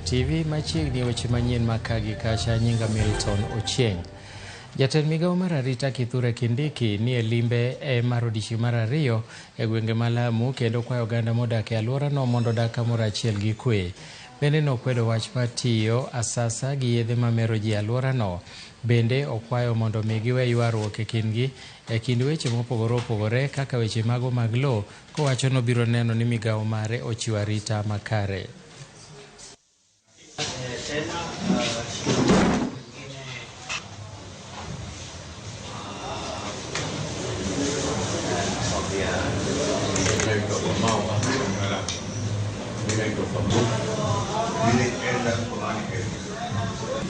TV machiegni weche manyien makagi kacha nyinga Milton Ochieng. Jatend migawo mar arita Kithure Kindiki ni e limbe e mar odiechieng' mar ariyo e gwenge ma Lamu kendo kwayo oganda modak e alworano mondo odag kamoro achiel gi kwe. Bende nokwedo wach mar tiyo asasa gi yedhe mamero ji e alworano. Bende okwayo mondo mi giwe ywaruok e kindgi e kind weche mopogore opogore kaka weche mago mag lowo kowacho nobiro neno ni migawo mare ochiwo arita makare.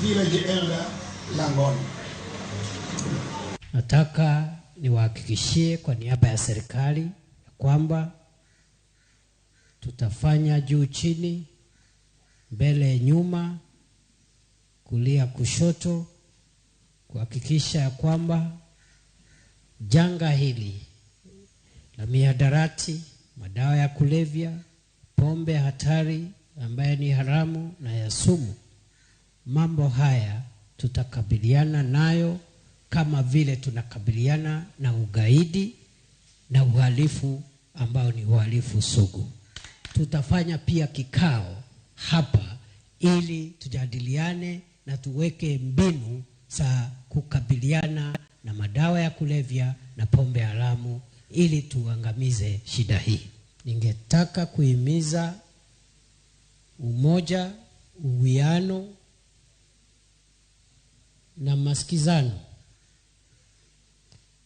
Village Elder Langoni. Nataka niwahakikishie kwa niaba ya serikali ya kwamba tutafanya juu chini, mbele nyuma, kulia kushoto, kuhakikisha ya kwamba janga hili la mihadarati, madawa ya kulevya, pombe hatari ambayo ni haramu na ya sumu, mambo haya tutakabiliana nayo kama vile tunakabiliana na ugaidi na uhalifu ambao ni uhalifu sugu. Tutafanya pia kikao hapa ili tujadiliane na tuweke mbinu za kukabiliana na madawa ya kulevya na pombe haramu ili tuangamize shida hii. Ningetaka kuhimiza umoja, uwiano na masikizano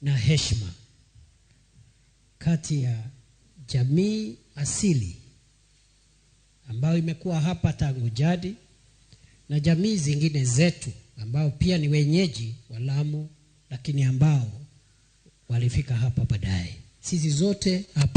na heshima kati ya jamii asili ambayo imekuwa hapa tangu jadi na jamii zingine zetu ambao pia ni wenyeji wa Lamu lakini ambao walifika hapa baadaye. Sisi zote hapa